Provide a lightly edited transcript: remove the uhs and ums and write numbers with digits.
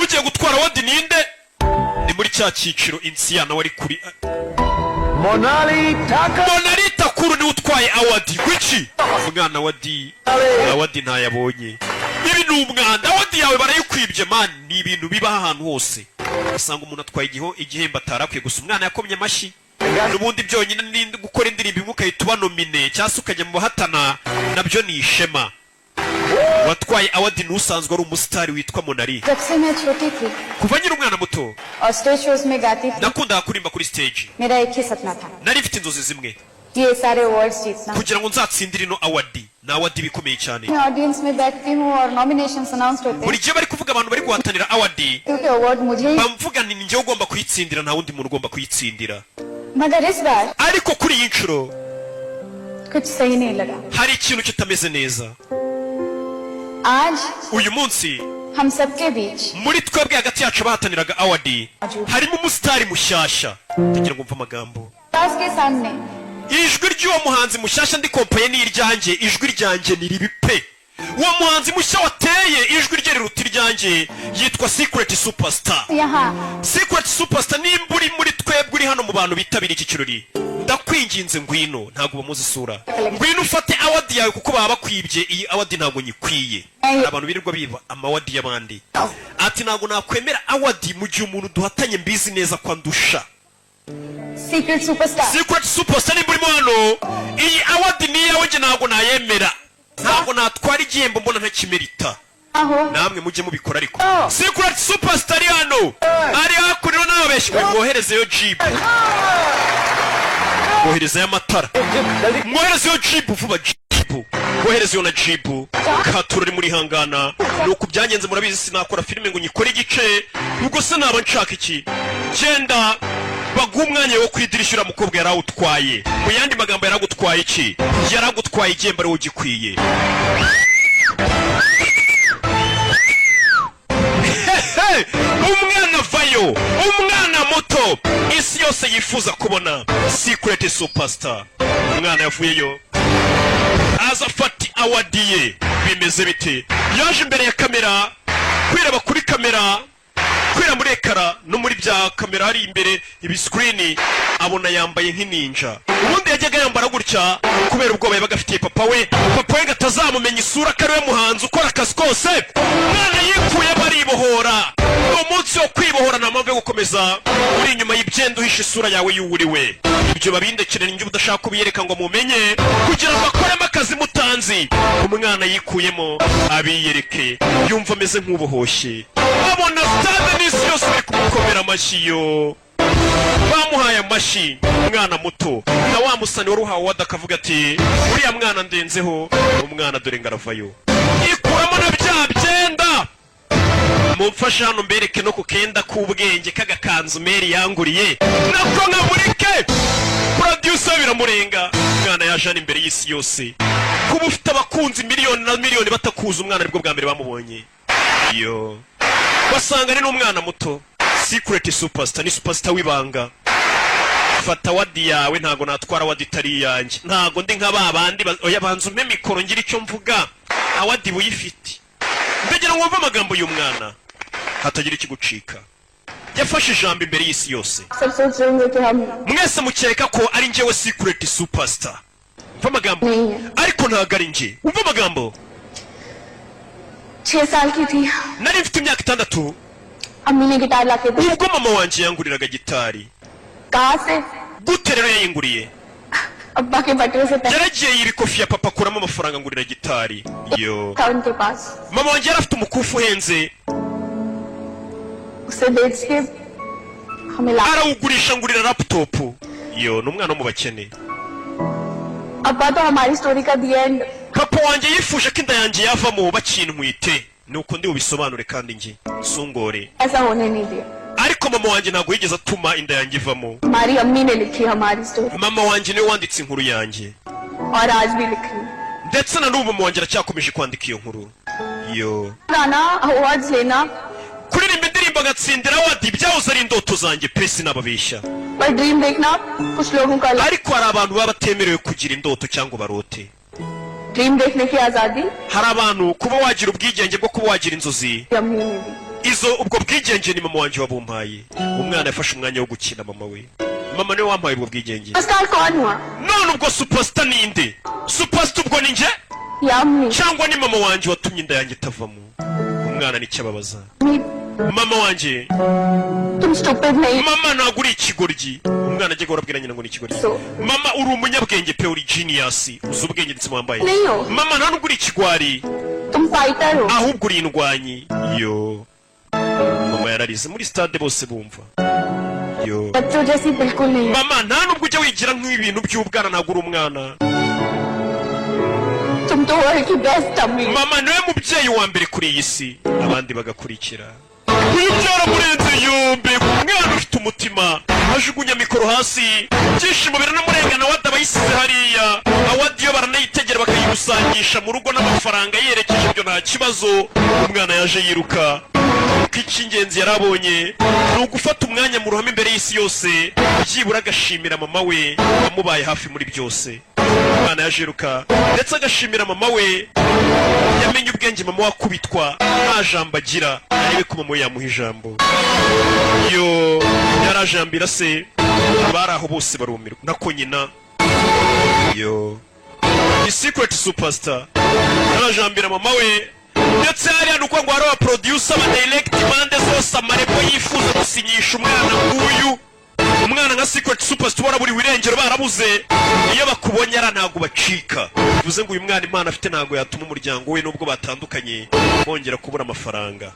Ugiye gutwara award ninde? Ni muri cya cyiciro Insiya nawe ari kuri. Monali Thakur. Monali Thakur niwe utwaye award. Gwiki umwana wa di award ntayabonye. Ibi ni umwanda, award yawe barayikwibye man. Ni ibintu bibaho ahantu hose, usanga umuntu atwaye igihembo atarakwiye. Gusa umwana yakomye amashyi. N'ubundi byonyine ni gukora indirimbo imwe ukahita uba nominé cyangwa se ukajya mu bahatana, nabyo ni ishema. Watwaye award n'usanzwe ari umusitari witwa Monali. जब से मैं छोटी थी Kuva nkiri umwana muto और stage shows में गाती थी, nakundaga kuririmba kuri stage. मेरा एक ही सपना था, Nari mfite inzozi zimwe, ये सारे awards जीतना। Kugira ngo nzatsindire ino award. Ni award iba ikomeye cyane. मैं audience में बैठती हूँ और nominations announce होते हैं, Buri gihe bari kuvuga abantu bari guhatanira award, क्योंकि award मुझे ही bamvuga ni njyewe ugomba kuyitsindira, nta wundi muntu ugomba kuyitsindira. मगर इस बार Ariko kuri iyi nshuro कुछ सही नहीं लगा। Hari ikintu kitameze neza. आज Uyu munsi हम सबके बीच muri twebwe hagati yacu bahataniraga award harimo umusitari mushyashya. Ndagira ngo mve amagambo. पास के सामने Ijwi ry'uwo muhanzi mushyashya ndi compaye n'iryanjye, ijwi ryanjye ni ribi pe. Uwo muhanzi mushya wateye, ijwi rye riruta iryanjye, yitwa Secret Superstar. यहाँ Secret Superstar, nimba uri muri twebwe, uri hano mu bantu bitabiriye iki kirori, ndakwinginze ngwino. Ntabwo bamuzi isura. Ngwino ufate award yawe kuko baba bakwibye. Iyi award ntabwo nyikwiye. Hari abantu birirwa biba ama award y'abandi. Ati ntabwo nakwemera award mu gihe umuntu duhatanye mbizi neza ko andusha. Secret Superstar. Secret Superstar, nimba urimo hano, iyi award ni iyawe. Njye ntabwo nayemera, ntabwo natwara igihembo mbona ntakimerita. हो Namwe mujye mubikora. Ariko Secret Superstar ari hano, ari hakurino n'ababeshyi. Mwoherezeyo jibu, mwoherezeyo amatara, mwoherezeyo jibu vuba, jibu mwoherezeyo na jibu katura muri hangana. Ni uku byagenze, murabizi. Sinakora filime ngo nyikore igice, ubwo se naba nshaka iki? Genda baguha umwanya wo ku idirishya. Uriya mukobwa yarawutwaye. Mu yandi magambo, yaragutwaye iki? Yaragutwaye igihembo ari wowe ugikwiye. Hehe! Umwana avayo, umwana muto isi yose yifuza kubona, Secret Superstar. Umwana yavuyeyo aza afata award ye. Bimeze bite? Yaje imbere ya kamera, kwireba kuri kamera, kwira muri écran no muri bya kamera hari imbere ibi screen, abona yambaye nk'ininja. Ubundi yajyaga yambara gutya kubera ubwoba yabaga afitiye papa we, papa we ngo atazamumenya isura ko ari we muhanzi ukora akazi kose. Mwana yikuyemo aribohora. Ni umunsi wo kwibohora, nta mpamvu yo gukomeza uri inyuma y'ibyenda uhisha isura yawe y'uwuriwe. Ibyo babindekere, ninjye udashaka kubiyereka ngo mumenye kugira ngo akoremo akazi mutanzi. Umwana yikuyemo abiyereke, yumva ameze nk'ubohoshye, abona stade n'isi yose bari kumukomera amashyi. Yo bamuhaye amashyi umwana muto. Na wa musani wari uhawe award akavuga ati uriya mwana ndenzeho. Umwana dore ngaravayo, ikuramo na bya byenda. Mumfashe hano mbereke no ku kenda k'ubwenge k'agakanzu meri yanguriye, nako nkamurike. Producer biramurenga. Umwana yaje hano imbere y'isi yose. Kuba ufite abakunzi miliyoni na miliyoni batakuza, umwana aribwo bwa mbere bamubonye, yo basanga ni n'umwana muto. Secret Superstar ni superstar w'ibanga. Fata award yawe, ntago natwara award itari iyanjye. Ntago ndi nka ba bandi oya, banza umpe mikoro ngira icyo mvuga. Award uyifite. Ndagira ngo wumve amagambo y'umwana, hatagira ikigucika. Yafashe ijambo imbere y'isi yose. सब सोच रहे होंगे कि हम Mwese mukeka ko ari njyewe Secret Superstar. Umva amagambo. Ariko ntago ari njye. Umva amagambo. 6 साल की थी। Nari mfite imyaka 6. अम्मी ने गिटार ला के दी। Ubwo mama wanjye yanguriraga gitari. कहाँ से? Gute rero yayinguriye? अब्बा के बटुए से पैसे Yaragiye yiba ikofi ya papa, akuramo amafaranga, ngurira gitari yo. था उनके पास। Mama wanjye yari afite umukufi uhenze. उसे बेच के हमें ला Arawugurisha ngurira laptop yo. Ni umwana wo mu bakene. अब्बा तो हमारी स्टोरी का the end Papa wanjye yifuje ko inda yanjye yavamo bakintwite, nuko ndi bubisobanure kandi njye sungore. ऐसा होने नहीं दिया। Ariko mama wanjye ntabwo yigeze atuma inda yanjye ivamo. हमारी अम्मी ने लिखी हमारी story Mama wanjye niwe wanditse inkuru yanjye. और आज भी लिख रही है। Ndetse na n'ubu mama wanjye aracyakomeje kwandika iyo nkuru yo. गाना, awards लेना, Kuririmba indirimbo agatsindira award byahoze ari indoto zanjye pe, sinababeshya. पर ड्रीम देखना कुछ लोगों का Ariko hari abantu baba batemerewe kugira indoto cyangwa barote. Dream देखने की आजादी Hari abantu kuba wagira ubwigenge bwo kuba wagira inzozi अम्मी ने दी। Izo ubwo bwigenge ni mama wanjye wabumpaye. Umwana yafashe umwanya wo gukina mama we. Mama niwe wampaye ubwo bwigenge. Superstar कौन हुआ? None ubwo superstar ninde? Superstar ubwo ni njye या अम्मी? cyangwa ni mama wanjye watumye inda yanjye itavamo? Umwana nicyo ababaza mama wanjye. तुम stupid नहीं। Mama, ntabwo uri ikigoryi. Umwana ajya guhora abwira nyina ngo ni ikigoryi. So. Mama, uri umunyabwenge pe, uri genius, uzi ubwenge ndetse wambaye. Niyo. Mama, nta nubwo uri ikigwari. तुम fighter हो। Ahubwo uri indwanyi. Yo, mama yararize muri stade bose bumva yo. बच्चों जैसी बिल्कुल नहीं हो। Mama, nta nubwo ujya wigira nk'ibintu by'ubwana, ntabwo uri umwana. तुम तो वर्ल्ड की best अम्मी। Mama niwe mubyeyi wa mbere kuri iyi si, abandi bagakurikira. Uyu byaramurenze yombe. Umwana ufite umutima ajugunya mikoro hasi, ibyishimo biranamurengana. Award abayisize hariya, award iyo baranayitegera bakayigusangisha mu rugo n'amafaranga yerekeje, ibyo nta kibazo. Umwana yaje yiruka kuko icy'ingenzi yari abonye ni ugufata umwanya mu ruhame imbere y'isi yose, byibura agashimira mama we wamubaye hafi muri byose. Umwana yaje yiruka ndetse agashimira mama we. Yamenye ubwenge, mama we akubitwa nta jambo agira, arebe ko mama we yamuha ijambo. Yo, yarajambira se, abari aho bose barumirwa, nako nyina. Yo, The Secret Superstar yarajambira mama we. Ndetse hariya ni uko ngo hari aba producer, aba director, impande zose, ama label yifuza gusinyisha umwana nk'uyu. Umwana nka Secret Superstar waraburiwe irengero, barabuze, iyo bakubonye ara ntabwo bacika. Bivuze ngo uyu mwana impano afite ntabwo yatuma umuryango we, nubwo batandukanye, bongera kubura amafaranga.